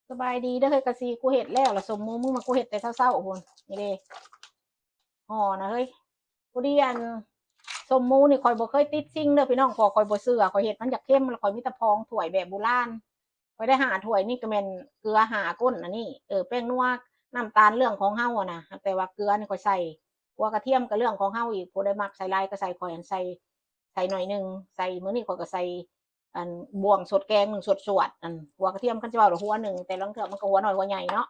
ສະບາຍດີເດີເຮີ້ຍ ກະຊິກູເຮັດແລ້ວລະ ສົ້ມໝູ ມຶງມາກູເຮັດແຕ່ເຊົ້າໆພຸ້ນ ນີ້ເດ້ ຫໍ່ນະເຮີ້ຍ. ພໍດີອັນ ສົ້ມໝູນີ້ຂ້ອຍບໍ່ເຄີຍຕິດຊິງເດີພີ່ນ້ອງ ເພາະຂ້ອຍບໍ່ເຊື່ອ ຂ້ອຍເຮັດມັນຢາກເຄັມ ລະຂ້ອຍມີແຕ່ພອງຖ້ວຍແບບໂບລານ. ຂ້ອຍໄດ້ຫ້າຖ້ວຍນີ້ກະແມ່ນເກືອຫ້າກົ້ນ ອັນນີ້ ເອີ ແປ້ງນົວ ນ້ຳຕານເລື່ອງຂອງເຮົາຫັ້ນນະ ແຕ່ວ່າເກືອນີ້ຂ້ອຍໃສ່ ຫົວກະທຽມກະເລື່ອງຂອງເຮົາອີກ ຜູ້ໃດມັກໃສ່ຫຼາຍກະໃສ່ ຂ້ອຍຫັ້ນໃສ່ ໃສ່ໜ້ອຍໜຶ່ງ ໃສ່ ມື້ນີ້ຂ້ອຍກະໃສ່ ອັນ ບ່ວງສົດແກງໜຶ່ງ ສວດໆ ອັນ ຫົວກະທຽມ ຄັນຊິເວົ້າລະຫົວໜຶ່ງ ແຕ່ລາງເທື່ອມັນກະຫົວນ້ອຍຫົວໃຫຍ່ເນາະ.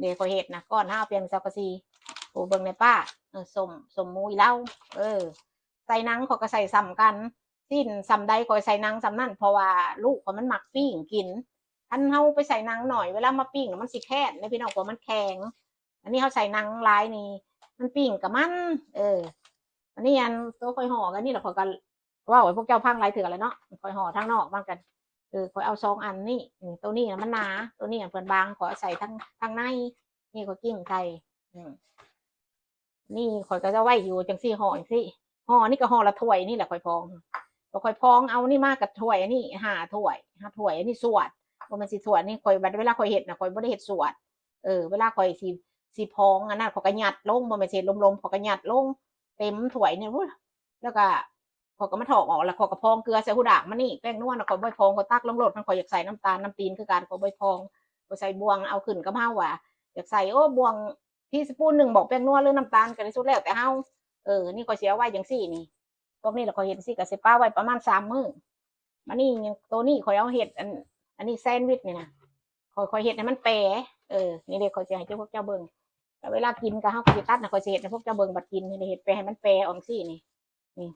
ເດ ຂ້ອຍເຮັດນະ ກ້ອນຫ້າ ປ່ຽນເຊົາກະຊິ ໂອ້ ເບິ່ງແດ່ປ້າ ເອີ ສົ້ມ ສົ້ມໝູອີ່ເລົາ ເອີ ໃສ່ໜັງຂ້ອຍກະໃສ່ສ່ຳກັນ ຊີ້ນສ່ຳໃດຂ້ອຍໃສ່ໜັງສ່ຳນັ້ນ ເພາະວ່າລູກຂ້ອຍມັນມັກປີ້ງກິນ ຄັນເຮົາໄປໃສ່ໜັງໜ້ອຍ ເວລາມາປີ້ງນະມັນຊິແຄ້ນເດ້ພີ່ນ້ອງ ເພາະມັນແຂງ. ອັນນີ້ເຮົາໃສ່ໜັງຫຼາຍນີ້ ມັນປີ້ງກະມັນ ເອີ ອັນນີ້ອັນໂຕຂ້ອຍຫໍ່ກະນີ້ລະ ຂ້ອຍກະເວົ້າໃຫ້ພວກເຈົ້າຟັງຫຼາຍເທື່ອລະເນາະ ຂ້ອຍຫໍ່ທາງນອກມັນກະ ເອີ ຂ້ອຍເອົາສອງອັນນີ້ ໂຕນີ້ນະມັນໜາ ໂຕນີ້ເພິ່ນບາງ ຂ້ອຍເອົາໃສ່ທາງ ທາງໃນ ນີ້ຂ້ອຍກິ້ງໃສ່ ອືມ ນີ້ຂ້ອຍກະຈະໄວ້ຢູ່ຈັ່ງຊີ້ ຫໍ່ຈັ່ງຊີ້ ຫໍ່ນີ້ກະຫໍ່ລະຖ້ວຍນີ້ແຫຼະ ຂ້ອຍພອງ ຂ້ອຍພອງເອົານີ້ມາກະຖ້ວຍ ອັນນີ້ຫ້າຖ້ວຍ ຫ້າຖ້ວຍ ອັນນີ້ສວດ ບໍ່ແມ່ນຊິຖ້ວຍ ນີ້ຂ້ອຍ ບັດເວລາຂ້ອຍເຮັດນະ ຂ້ອຍບໍ່ໄດ້ເຮັດສວດ ເອີ ເວລາຂ້ອຍຊິ ຊິພອງອັນນັ້ນ ຂ້ອຍກະຍັດລົງ ບໍ່ແມ່ນຊິເຮັດລົມໆ ຂ້ອຍກະຍັດລົງເຕັມຖ້ວຍນີ້ ໂອ້ຍ ລະກະ ຂ້ອຍກະມາຖອກອອກ ລະຂ້ອຍກະພອງເກືອໃສ່ຫູດາກມັນນີ້ ແປ້ງນົວນະຂ້ອຍບໍ່ໄດ້ພອງ ຂ້ອຍຕັກລົງໂລດ ຄັນຂ້ອຍຢາກໃສ່ນ້ຳຕານ ນ້ຳຕີນຄືກັນ ຂ້ອຍບໍ່ໄດ້ພອງ ຂ້ອຍໃສ່ບ່ວງ ເອົາຂຶ້ນກັບເຮົາວ່າຢາກໃສ່ ໂອ້ ບ່ວງ ທີສະປູນໜຶ່ງບໍ ແປ້ງນົວ ຫຼື ນ້ຳຕານ ກະໄດ້ສຸດແລ້ວແຕ່ເຮົາ ເອີ ນີ້ຂ້ອຍຊິເອົາໄວ້ຈັ່ງຊີ້ນີ້ ພວກນີ້ລະຂ້ອຍເຮັດຈັ່ງຊີ້ກະຊິປະໄວ້ປະມານສາມມື້. ບາດນີ້ໂຕນີ້ຂ້ອຍເອົາເຮັດ ອັນ ອັນນີ້ແຊນວິດນີ້ນະ ຂ້ອຍ ຂ້ອຍເຮັດໃຫ້ມັນແປ ເອີ ນີ້ເດ້ ຂ້ອຍຊິໃຫ້ເຈົ້າ ພວກເຈົ້າເບິ່ງ ແລ້ວເວລາກິນກະເຮົາກະຊິຕັດນະ ຂ້ອຍຊິເຮັດໃຫ້ພວກເຈົ້າເບິ່ງ ບັດກິນນີ້ເດ້ ເຮັດແປໃຫ້ມັນແປອອກຊີ້ນີ້ ນີ້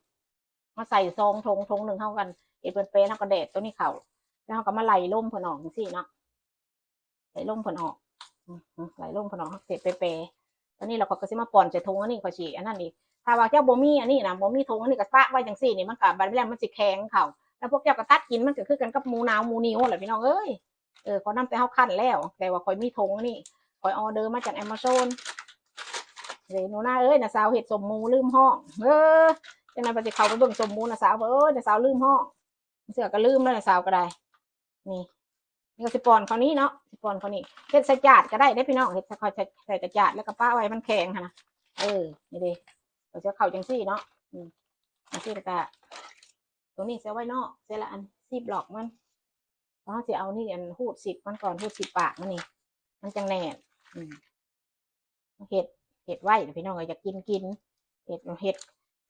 ມາໃສ່ຊອງຖົງ ຖົງໜຶ່ງ ເຮົາກັນເຮັດເປັນແປ ເຮົາກະແດກໂຕນີ້ເຂົ້າ ແລ້ວເຮົາກະມາໄລ່ລົມເພິ່ນອອກຈັ່ງຊີ້ເນາະ ໄລ່ລົມເພິ່ນອອກ ອືມ ໄລ່ລົມເພິ່ນອອກ ເຮົາເຮັດແປໆ ຕອນນີ້ລະຂ້ອຍກະຊິມາປ່ອນໃສ່ຖົງ ອັນນີ້ຂ້ອຍຊິອັນນັ້ນອີກ ຖ້າວ່າເຈົ້າບໍ່ມີອັນນີ້ນະ ບໍ່ມີຖົງອັນນີ້ກະປະໄວ້ຈັ່ງຊີ້ນີ້ ມັນກະບາດເວລາມັນຊິແຂງເຂົ້າ ແລ້ວພວກເຈົ້າກະຕັດກິນ ມັນກະຄືກັນກັບໝູໜາວໝູໜິວຫັ້ນແຫຼະພີ່ນ້ອງເອີຍ ເອີ ຂໍນຳແຕ່ເຮົາຄັ້ນແລ້ວ ແຕ່ວ່າຂ້ອຍມີຖົງອັນນີ້ ຂ້ອຍອໍເດີມາຈາກແອມາຊອນ ເອີ ໜູນາເອີຍ ນ້າສາວເຮັດສົ້ມໝູລືມຮ້ອງ ເອີ ຈັ່ງໃດວ່າຊິເຂົ້າໄປເບິ່ງສົ້ມໝູ ນ້າສາວ ເອີ ນ້າສາວລືມຮ້ອງ ເຊື່ອກະລືມແລ້ວ ນ້າສາວກະໄດ້ ນີ້ ນີ້ກະຊິປ່ອນເຂົ້ານີ້ເນາະ ຊິປ່ອນເຂົ້ານີ້ ເຮັດໃສ່ຈາດກະໄດ້ເດ້ພີ່ນ້ອງ ເຮັດໃສ່ ໃສ່ ໃສ່ແຕ່ຈາດ ແລ້ວກະປະໄວ້ໃຫ້ມັນແຂງຫັ້ນນະ ເອີ ນີ້ເດ້ ກະຊິເຂົ້າຈັ່ງຊີ້ເນາະ ອືມ ຈັ່ງຊີ້ ແລ້ວກະ ໂຕນີ້ຊິເອົາໄວ້ນອກ ເສຍລະອັນ ຊີບລັອກມັນ ເຮົາຊິເອົານີ້ ອັນ ຮູດຊິບມັນກ່ອນ ຮູດຊິບປາກມັນນີ້ ມັນຈັ່ງແໜ້ນ ອືມ ເຮັດ ເຮັດໄວ້ພີ່ນ້ອງເອີຍ ຢາກກິນກິນ ເຮັດ ເຮັດ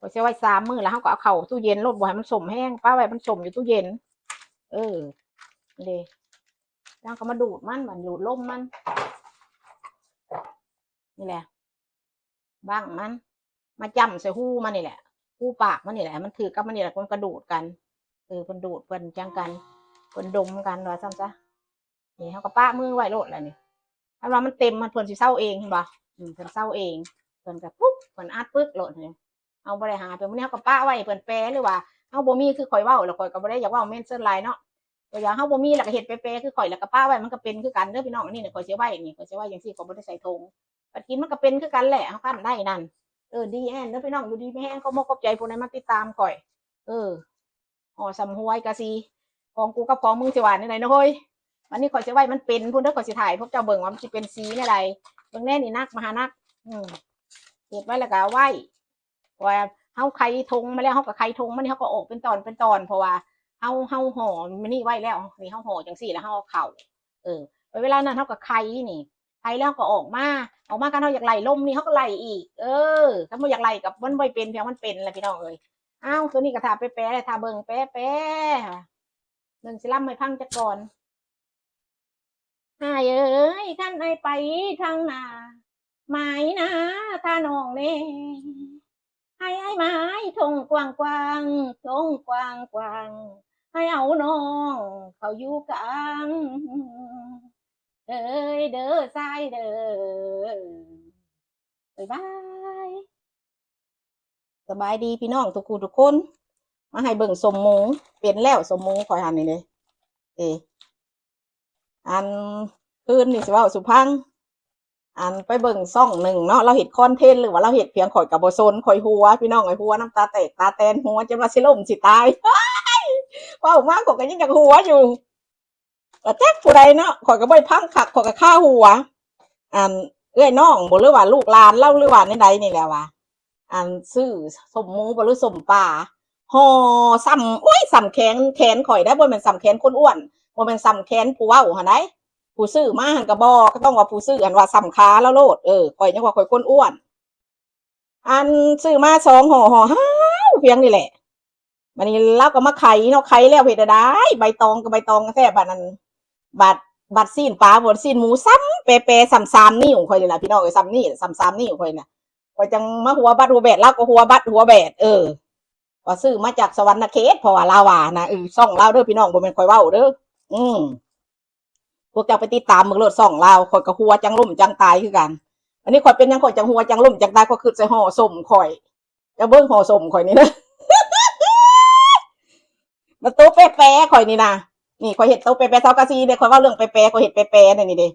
ຂ້ອຍຊິໄວ້ສາມມື້ ແລ້ວເຮົາກະເອົາເຂົ້າຕູ້ເຢັນໂລດ ບໍ່ໃຫ້ມັນສົ້ມແຮງ ປະໄວ້ມັນສົ້ມຢູ່ຕູ້ເຢັນ ເອີ ເດ້ ແລ້ວເຮົາກະມາດູດມັນ ບາດດູດລົມມັນ ນີ້ແຫຼະ ບັ້ງມັນ ມາຈ້ຳໃສ່ຮູມັນນີ້ແຫຼະ ຮູປາກມັນນີ້ແຫຼະ ໃຫ້ມັນຖືກກັບມັນນີ້ແຫຼະ ມັນກະດູດກັນ ເອີ ເພິ່ນດູດ ເພິ່ນຈັ່ງກັນ ເພິ່ນດົມກັນວ່າຊັ້ນຊະ ນີ້ເຮົາກະປະມືໄວ້ໂລດລະນີ້ ຄັນວ່າມັນເຕັມ ເພິ່ນຊິເຊົາເອງ ເຫັນບໍ່ ອືມ ເພິ່ນເຊົາເອງ ເພິ່ນກະປຸບ ເພິ່ນອັດປຶກໂລດນີ້ ເຮົາບໍ່ໄດ້ຫາ ເປັນມື້ນີ້ເຮົາກະປະໄວ້ໃຫ້ເພິ່ນແປ ຫຼືວ່າເຮົາບໍ່ມີຄືຂ້ອຍເວົ້າ ລະຂ້ອຍກະບໍ່ໄດ້ຢາກເວົ້າແມ່ນເຊີນຫຼາຍເນາະ ກະຢ່າງເຮົາບໍ່ມີລະກະເຮັດແປໆຄືຂ້ອຍ ລະກະປະໄວ້ ມັນກະເປັນຄືກັນເດີພີ່ນ້ອງ ອັນນີ້ນະ ຂ້ອຍຊິໄວ້ນີ້ ຂ້ອຍຊິໄວ້ຈັ່ງຊີ້ ຂ້ອຍບໍ່ໄດ້ໃສ່ຖົງ ບັດກິນມັນກະເປັນຄືກັນແຫຼະ ເຮົາຄັ້ນໄດ້ນັ້ນ ເອີ ດີແອນເດີພີ່ນ້ອງ ຢູ່ດີມີແຮງ ຂໍມຸກຂອບໃຈຜູ້ໃດມາຕິດຕາມຂ້ອຍ ເອີ ຫໍ່ສ່ຳຫວຍກະຊິ ຂອງກູກັບຂອງມຶງຊິວ່າແນວໃດເນາະເຮີ້ຍ ບາດນີ້ຂ້ອຍຊິໄວ້ມັນເປັນພຸ້ນເດີ ຂ້ອຍຊິຖ່າຍໃຫ້ພວກເຈົ້າເບິ່ງວ່າມັນຊິເປັນສີແນວໃດ ເບິ່ງແນ່ນີ້ ໜັກມະຫາໜັກ ອືມ ເຮັດໄວ້ລະກະເອົາໄວ້ ເພາະວ່າເຮົາໄຂຖົງມາແລ້ວ ເຮົາກະໄຂຖົງມານີ້ ເຮົາກະອອກເປັນຕອນເປັນຕອນ ເພາະວ່າເຮົາ ເຮົາຫໍ່ມັນນີ້ໄວ້ແລ້ວ ນີ້ເຮົາຫໍ່ຈັ່ງຊີ້ ແລ້ວເຮົາເອົາເຂົ້າ ເອີ ໄວ້ເວລານັ້ນເຮົາກະໄຂນີ້ ໄຂແລ້ວເຮົາກະອອກມາ ອອກມາຄັນເຮົາຢາກໄລ່ລົມນີ້ ເຮົາກະໄລ່ອີກ ເອີ ຄັນບໍ່ຢາກໄລ່ກະມັນບໍ່ເປັນ ພຽງມັນເປັນລະພີ່ນ້ອງເອີຍ ອ້າວ ໂຕນີ້ກະຖ້າແປໆ ແລະ ຖ້າເບິ່ງແປໆ ເບິ່ງຊິລຳໃຫ້ຟັງຈັກກ່ອນ ອ້າຍເອີຍ ຄັນອ້າຍໄປທາງໜ້າ ໝາຍໜ້າຖ້ານ້ອງແດ່ ໃຫ້ອ້າຍໝາຍທົ່ງກວ້າງໆ ທົ່ງກວ້າງໆ ໃຫ້ເອົານ້ອງເຂົ້າຢູ່ກາງ ເອີຍເດີຊາຍເດີ ບາຍບາຍ ສະບາຍດີພີ່ນ້ອງທຸກຜູ້ທຸກຄົນ ມາໃຫ້ເບິ່ງສົ້ມໝູ ເປັນແລ້ວສົ້ມໝູຂ້ອຍຫັ້ນນີ້ເດ້ ເອີ ອັນ ຄືນນີ້ຊິເວົ້າສູ່ຟັງ ອັນ ໄປເບິ່ງຊ່ອງໜຶ່ງເນາະ ລາວເຮັດຄອນເທັນ ຫຼືວ່າລາວເຮັດພຽງ ຂ້ອຍກະບໍ່ສົນ ຂ້ອຍຫົວ ພີ່ນ້ອງເອີຍ ຫົວນຳຕາແຕກຕາແຕນ ຫົວຈົນວ່າຊິລົ້ມຊິຕາຍ ເວົ້າມາຂ້ອຍກະຍັງຢາກຫົວຢູ່ ກໍຈັກຜູ້ໃດເນາະ ຂ້ອຍກໍບໍ່ໄດ້ຟັງຄັກ ຂ້ອຍກໍຄາຫົວ ອັນ ເອື້ອຍນ້ອງບໍ່ ຫຼືວ່າລູກຫຼານລາວ ຫຼືວ່າແນວໃດນີ້ແຫຼະວ່າ ອັນ ຊື້ສົ້ມໝູບໍ່ ຫຼືສົ້ມປາ ຫໍ່ສ່ຳ ໂອ້ຍ ສ່ຳແຂນ ແຂນຂ້ອຍໄດ໋ ບໍ່ແມ່ນສ່ຳແຂນຄົນອ້ວນ ບໍ່ແມ່ນສ່ຳແຂນຜູ້ເວົ້າຫັ້ນໃດ໋ ຜູ້ຊື້ມາຫັ້ນກໍບໍ່ ກໍຕ້ອງວ່າຜູ້ຊື້ຫັ້ນວ່າສ່ຳຂາລາວໂລດ ເອີ ຂ້ອຍຍັງວ່າຂ້ອຍຄົນອ້ວນ ອັນ ຊື້ມາສອງຫໍ່ ຫໍ່ຫາວພຽງນີ້ແຫຼະ ບາດນີ້ລາວກໍມາໄຂເນາະ ໄຂແລ້ວເຮັດໃດ ໃບຕອງກໍໃບຕອງແທ້ ບາດນັ້ນ ບາດ ບາດຊີ້ນປາ ບາດຊີ້ນໝູ ສ່ຳແປໆ ສ່ຳສາມນິ້ວຂ້ອຍນີ້ລະ ພີ່ນ້ອງເອີຍ ສ່ຳນີ້ ສ່ຳສາມນິ້ວຂ້ອຍນະ ຂ້ອຍຈັ່ງມາຫົວບັດຫົວແບດ ລາວກໍຫົວບັດຫົວແບດ ເອີ ວ່າຊື້ມາຈາກສະຫວັນນະເຂດ ເພາະວ່າລາວວ່ານະ ເອີ ຊ່ອງລາວເດີພີ່ນ້ອງ ບໍ່ແມ່ນຂ້ອຍເວົ້າເດີ ອືມ ພວກເຈົ້າໄປຕິດຕາມເບິ່ງໂລດຊ່ອງລາວ ຂ້ອຍກໍຫົວຈັງລົ້ມຈັງຕາຍຄືກັນ ອັນນີ້ຂ້ອຍເປັນຫຍັງຂ້ອຍຈັ່ງຫົວຈັງລົ້ມຈັງຕາຍ ຂ້ອຍຄິດໃສ່ຫໍ່ສົ້ມຂ້ອຍ ເຈົ້າເບິ່ງຫໍ່ສົ້ມຂ້ອຍນີ້ນະ ມາໂຕແປໆຂ້ອຍນີ້ນະ ນີ້ຂ້ອຍເຮັດໂຕແປໆ ຊາວກາຊີເດ້ ຂ້ອຍເວົ້າເລື່ອງແປໆ ຂ້ອຍເຮັດແປໆນີ້ເດ້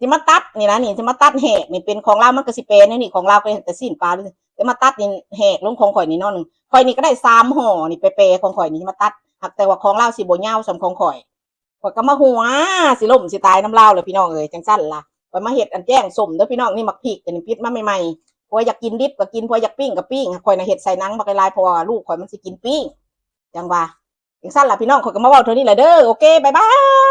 ຊິມາຕັດນີ້ນະ ນີ້ຊິມາຕັດແຫກນີ້ ເປັນຂອງລາວມັນກໍຊິແປແນວນີ້ ຂອງລາວກໍເຮັດແຕ່ຊີ້ນປາ ຊິມາຕັດນີ້ແຫກລົງຂອງຂ້ອຍນີ້ໜ້ອຍໜຶ່ງ ຂ້ອຍນີ້ກໍໄດ້ສາມຫໍ່ນີ້ ແປໆຂອງຂ້ອຍນີ້ຊິມາຕັດ ຫາກແຕ່ວ່າຂອງລາວຊິບໍ່ຍາວສ່ຳຂອງຂ້ອຍ ຂ້ອຍກໍມາຫົວ ຊິລົ້ມຊິຕາຍນຳລາວແຫຼະພີ່ນ້ອງເອີຍ ຈັ່ງຊັ້ນລະ ຂ້ອຍມາເຮັດອັນແກງສົ້ມເດີພີ່ນ້ອງ ນີ້ໝາກພິກ ອັນນີ້ປິດມາໃໝ່ໆ ຜູ້ຢາກກິນດິບກໍກິນ ຜູ້ຢາກປີ້ງກໍປີ້ງ ຂ້ອຍນະເຮັດໃສ່ໜັງບັກຫຼາຍໆ ເພາະວ່າລູກຂ້ອຍມັນຊິກິນປີ້ງ ຈັ່ງວ່າ ຈັ່ງຊັ້ນລະພີ່ນ້ອງ ຂ້ອຍກໍມາເວົ້າເທົ່ານີ້ແຫຼະເດີ ໂອເຄ ບາຍບາຍ.